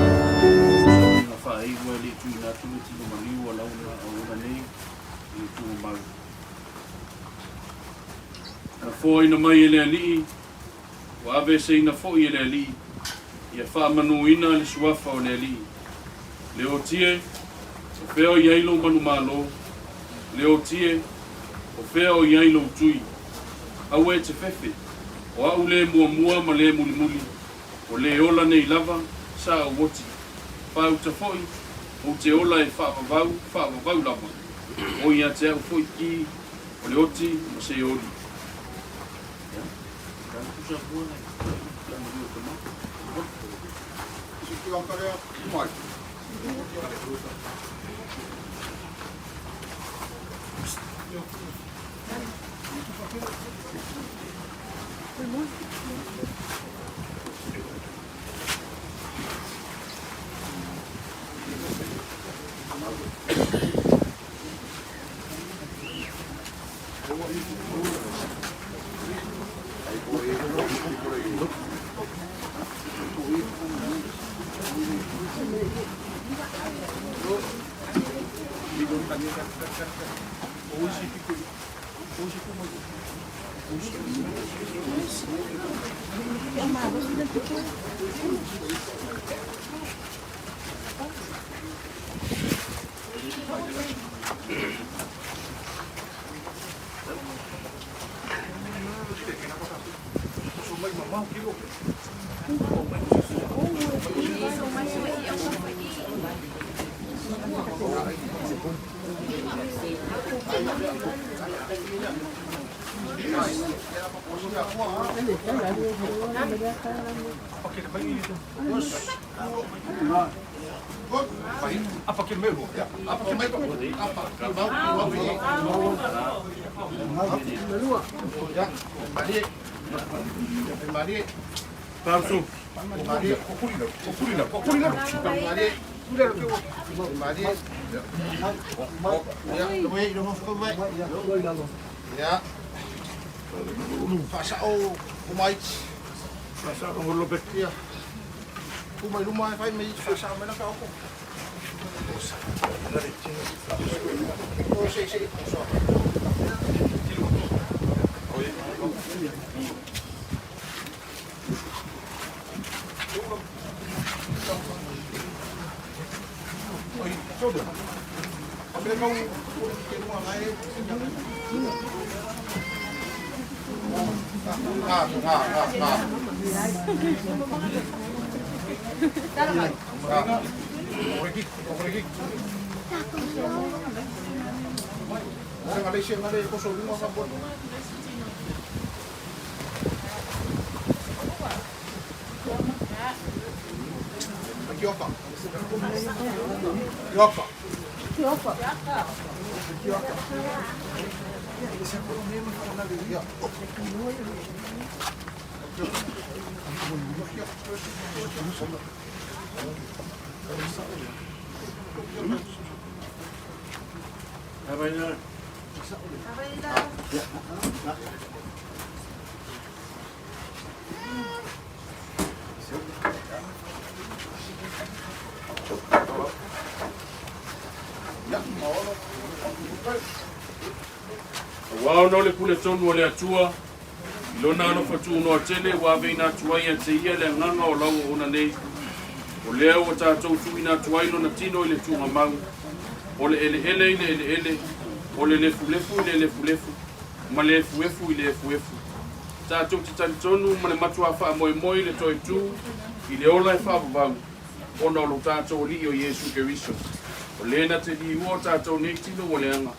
Suiga faaiu e le i tuuina atu le tino maliu a launa auauna nei i le tumau. Na foaina mai e le Alii, ua aveeseina foi e le Alii, ia faamanuina le suafa o le Alii. Leotie, o fea o i ai lou manumalo? Leotie, o fea o i ai lou tui? Aua e te fefe, o a'u le muamua ma le mulimuli, o le ola nei lava, sa ou oti. Faauta foi, ou te ola e faavavau, faavavau lava. O ia te a'u foi ki, o le oti ma se oli. Ia, Aua ona o le pule tonu a le Atua, i lona alofa tuunoa tele ua aveina atu ai ia te ia le agaga o lau auauna nei, o lea ua tatou tuuina atu ai lona tino i le tuugamau, o le eleele i le eleele, o le lefulefu i le lefulefu, ma le efuefu i le efuefu. Tatou te talitonu ma le matuā faamoemoe i le toe tu i le ola e faavavau, ona o lo tatou Alii o Iesu Keriso, o le na te liua o tatou nei tino ua leaga,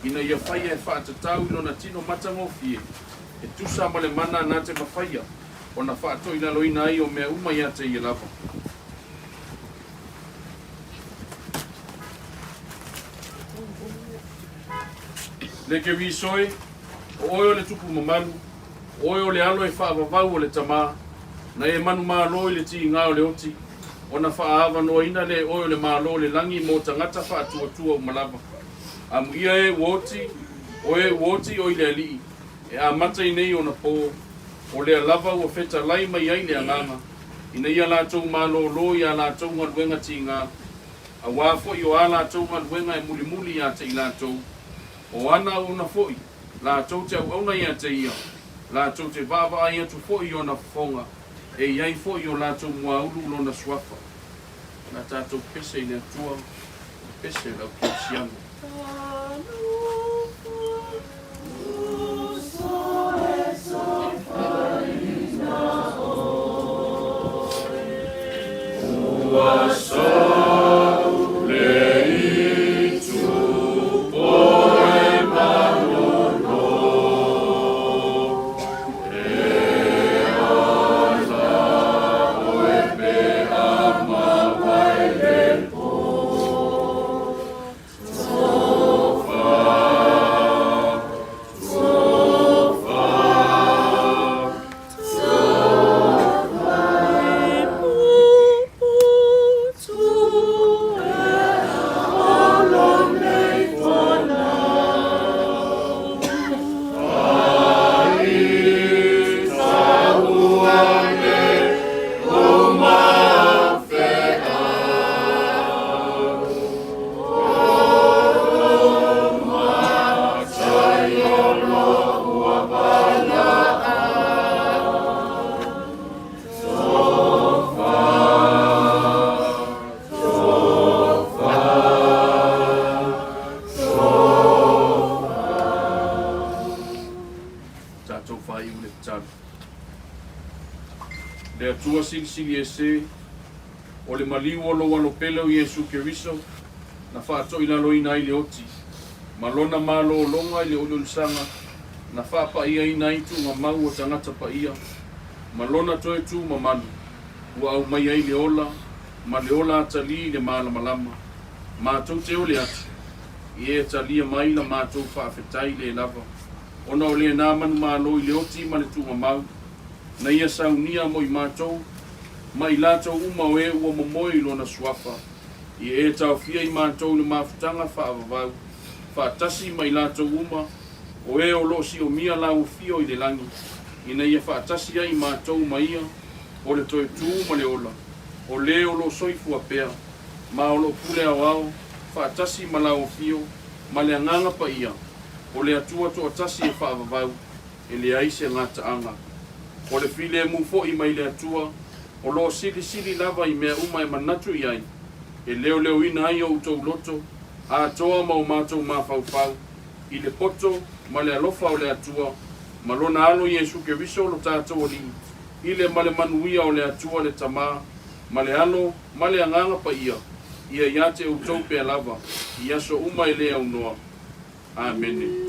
ina ia faia e faatatau i lona tino matagofie, e tusa ma le mana na te mafaia ona faatoilaloina ai o mea uma ia te ia lava. Le Keriso e, o oe o le tupu mamalu, o oe o le alo e faavavau o le Tama, na e manumalo i le tiga o le oti, ona faaavanoaina lea e oe o le Malo o le lagi mo tagata faatuatua uma lava. Amuia e ua oti, o e ua oti o i le Alii, e amata i nei ona po, o lea lava ua fetalai mai ai le Agaga, ina ia latou malōlō i a latou galuega tiga, auā foi o a latou galuega e mulimuli ia te i latou, o ana auauna foi, latou te auauna ia te ia, latou te vaavaai atu foi i ona fofoga, e i ai foi o latou muaulu lona suafa. O le a tatou pese i le Atua, pese i lau kerisiano. Tatou faaiu le tatalo. Le Atua Silisili Ese, o le maliu o lou Alo pele o Iesu Keriso, na faatoilaloina ai le oti, ma lona malōlōga i le oliolisaga, na faapa'iaina ai tuugamau o tagata paia, ma lona toe tu mamalu, ua aumai ai le ola ma le ola atalī i le malamalama. Matou te ole atu, i e talia mai la matou faafetai le lava, ona o lena manumalo i le oti ma le tuugamau, na ia saunia mo i matou, ma i latou uma o e ua momoe i lona suafa, i e taofia i matou i le mafutaga faavavau, faatasi ma i latou uma o e o lo o siomia lauofio i le lagi, ina ia faatasi ai i matou ma ia o le toe tu ma le ola, o le o lo o soifua pea, ma o lo o pule aoao, faatasi ma lauofio, ma le Agaga Paia, o le Atua toatasi e faavavau, e leai se gataaga. O le filemu foi mai le Atua, o lo o silisili lava i mea uma e manatu i ai, e leoleoina ai o outou loto atoa ma o matou mafaufau, i le poto ma le alofa o le Atua, ma Lona Alo Iesu Keriso lo tatou Alii, i le ma le manuia o le Atua le Tama, ma le Alo, ma le Agaga Paia, ia ia te outou pea lava, i aso uma e le aunoa. Amene.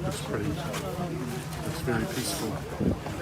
Looks pretty. Looks very peaceful.